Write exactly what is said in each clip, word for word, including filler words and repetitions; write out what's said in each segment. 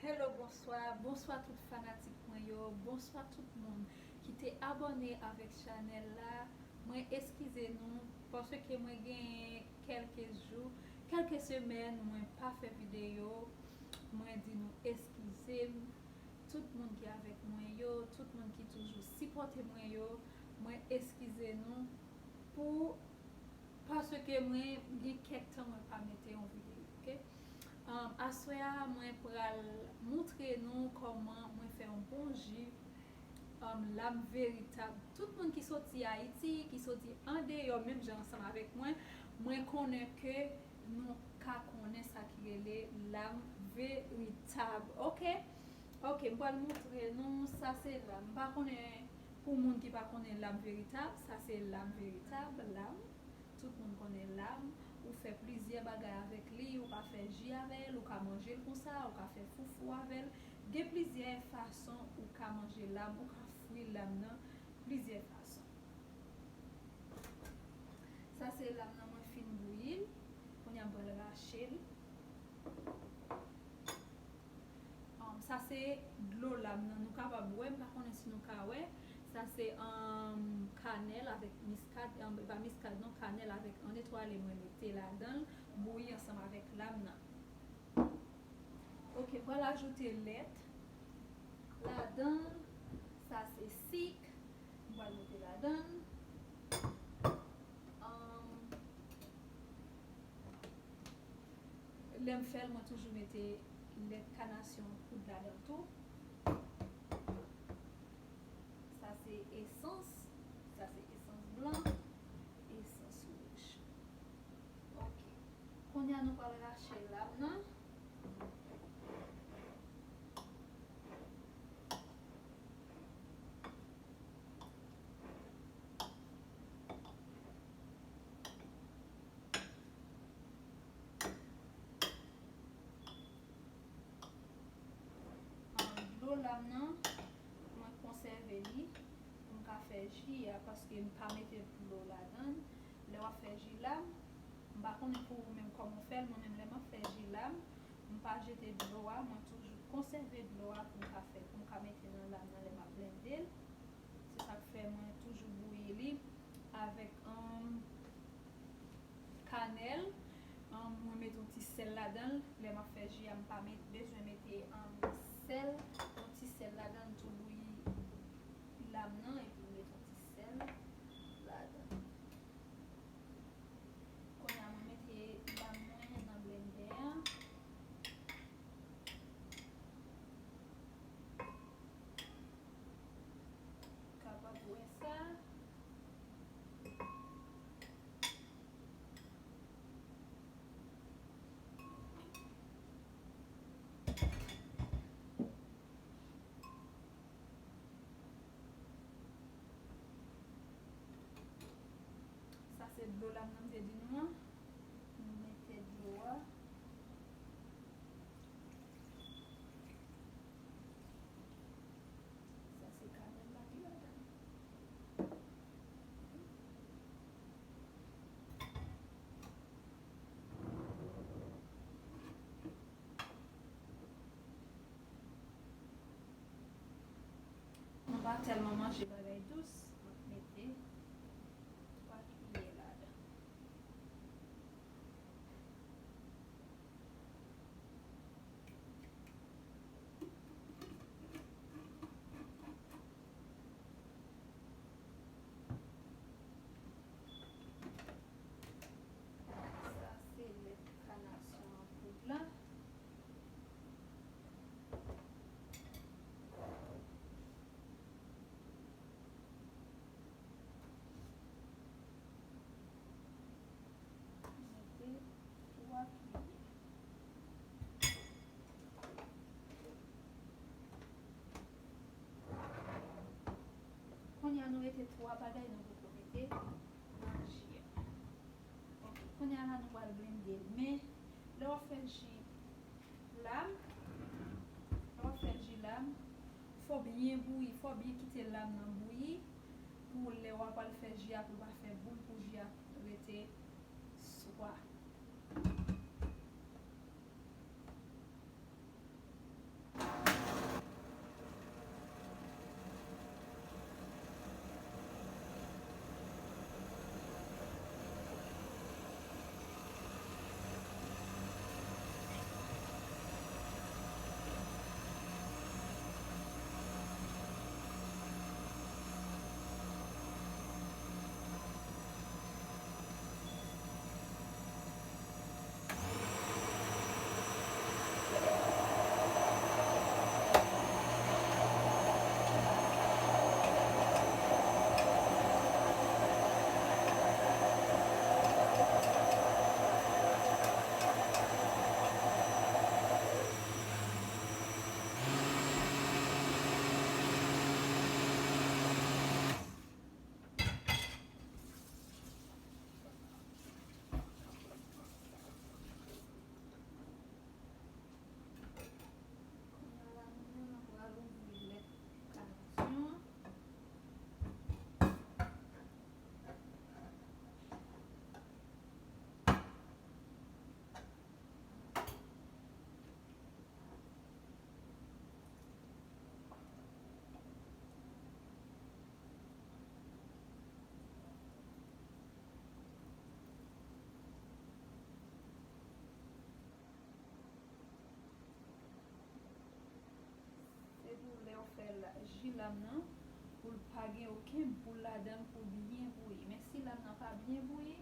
Hello, bonswa, bonswa tout fanatik mwen yo, bonswa tout moun ki te abòne avèk chanèl la. Mwen eskize nou paske mwen genyen kèlke jou, kèlke semèn mwen pa fè videyo. Mwen di nou eskize m. Tout moun ki avèk mwen yo, tout moun ki toujou sipòte mwen yo, mwen eskize nou pou paske mwen gen kèk tan mwen pa mete yon videyo, oke? Um, aswè a, mwen pral montre nou kòman mwen fè yon bon ji, um, lam veritab. Tout moun ki soti Ayiti, ki soti andeyò, menm jan ansanm avèk mwen, mwen konnen ke nou ka konnen sa ki rele lam veritab, oke? Oke, m pral montre nou, sa se lam. M pa konnen, pou moun ki pa konnen lam veritab, sa se lam veritab, lam. Tout moun konnen lam. Ou fè plizyè bagay avèk li, ou ka fè ji avè l, ou ka manje l konsa, ou ka fè foufou avè l. Gen plizyè fason ou ka manje lam, ou ka fri lam nan plizyè fason. Sa se lam nan mwen fin bouyi l. Kounye a m pral rache l. Um, sa se dlo lam nan. Nou kapab wè, m pa konnen si nou ka wè. Sa se, um, kanèl avèk miskad, um, e pa miskad non, kanèl avèk annetwale mwen mete ladan l, bouyi ansanm avèk lam nan. Oke, m pral ajoute lèt ladan l. Sa se sik. M pral mete ladan l. Um, Lè m fè l, mwen toujou mete lèt kanasyon poud ladan tou. Sa se esans. Sa se esans blan, esans wouj. Oke. Kounye a nou pral rache lam nan. Dlo lam nan, mwen konsève li pou m ka fè ji a, paske m pa mete dlo ladan l. Lè w ap fè ji lam, m pa konnen pou ou menm kòman w fè l, mwen menm lè m ap fè ji lam, m pa jete dlo a, mwen toujou konsève dlo a pou m ka fè, pou m ka mete nan lam nan lè m ap blende l. Se sa k fè mwen toujou bouyi li avèk, um, kanèl. Um, mwen mete yon ti sèl ladan l. Lè m ap fè ji a, m pa met, bezwen mete, um, sèl, yon ti sèl ladan l tou, bouyi lam nan, epi m met yon ti sèl ladan l. Kounye a, mwen mete lam mwen nan blendè a. Kapab wè sa. Sa se dlo lam nan m te di nou an. Nou mete dlo a. Sa se kanèl la ki ladan l. Nou pa tèlman manje bagay dous, m ap mete twa kiyè ladan. Sa se lèt kanasyon an poud la. Mete twa kiyè. Kounye a nou rete twa bagay nou poko mete nan ji a. Ok, kounye a la nou pral blende l. Men, lè w ap fè ji lam, lè w ap fè ji lam, fò w byen bouyi, fò w byen kite lam nan bouyi pou lè w ap al fè ji a, pou l pa fè boul, pou ji a rete swa. lam nan pou l pa gen okenn boul ladan l, pou l byen bouyi. Men si lam nan pa byen bouyi,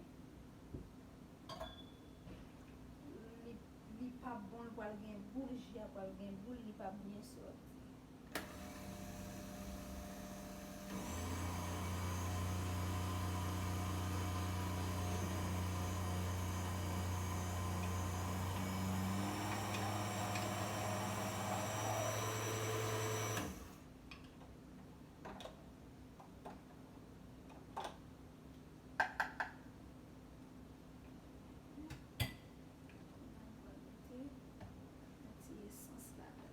li, li p ap bon, li pral gen boul, ji a pral gen boul, li p ap byen sòti. Kounye a, m pral mete yon ti esans ladan l.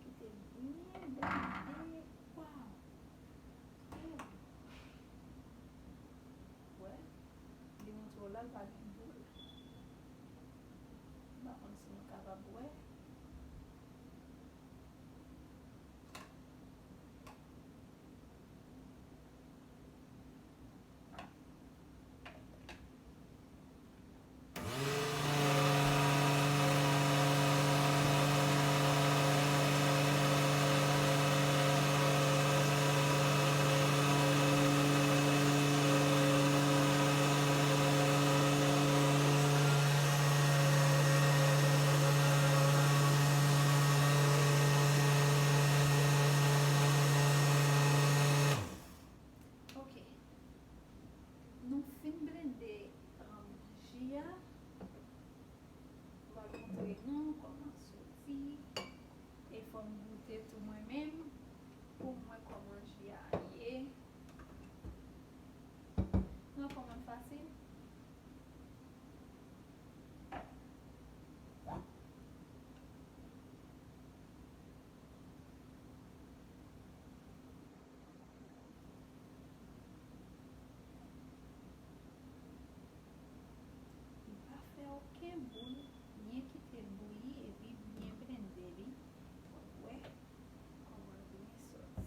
Kite l byen blende. Waw! Wè, li montre w la, l pa gen boul. M pa konn si nou kapab wè. Ok. Nou fin blende, um, ji a. M pral montre nou kòman l soti. E fò m goute tou mwen menm pou m wè kòman ji a ye. Nou wè kòman l fasil? Li pa fè okenn boul, byen kite l bouyi epi byen blende li. W ap wè kòman l byen soti.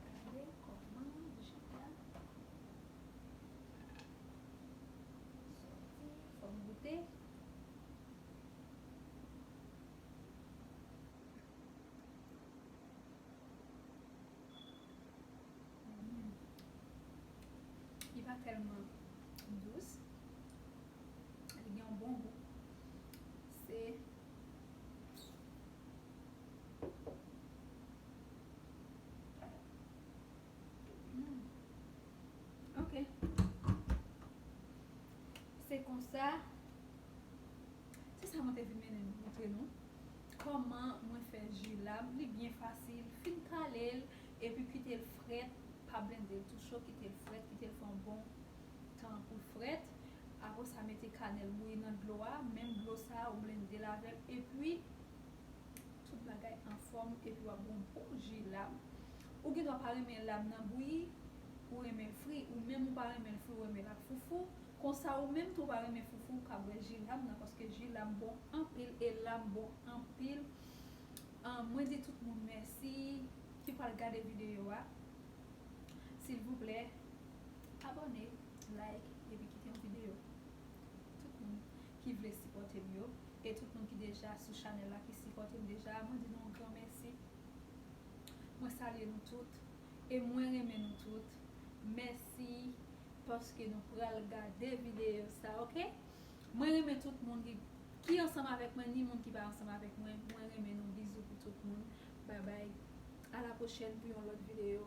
Gade kòman ji a soti, fò m goute. Mm. Li pa tèlman dous. Li gen yon bon gou. Se, mm. Ok. Se konsa. Se sa mwen te vin mennen montre nou. Kòman mwen fè ji lam, li byen fasil, fin kale l, epi kite l frèt, pa blende l tou cho, kite l frèt, kite l fè yon bon tan pou l frèt. Apre sa, mete kanèl bouyi nan dlo a, menm dlo sa a, ou blende l avè l, epi tout bagay anfòm, epi w ap gen yon bon ji lam. Ou gendwa pa renmen lam nan bouyi, ou renmen l fri, ou menm ou pa renmen l fri, ou renmen l ak foufou. Konsa ou menm tou ou pa renmen foufou, ou ka bwè ji lam nan, paske ji lam bon anpil e lam bon anpil. Ah, mwen di tout moun mèsi ki pral gade videyo a. Silvouplè, abòne, like, epi kite yon videyo. Tout moun ki vle sipòte m yo, e tout moun ki deja sou chanèl la, ki sipòte m deja, mwen di nou yon gran mèsi. Mwen salye nou tout, e mwen renmen nou tout. Mèsi paske nou pral gade videyo sa, oke? Mwen renmen tout moun ki, ki ansanm avèk mwen, ni moun ki pa ansanm avèk mwen. Mwen renmen nou, bizou pou tout moun. Bye bye. A la pwochèn pou yon lòt videyo.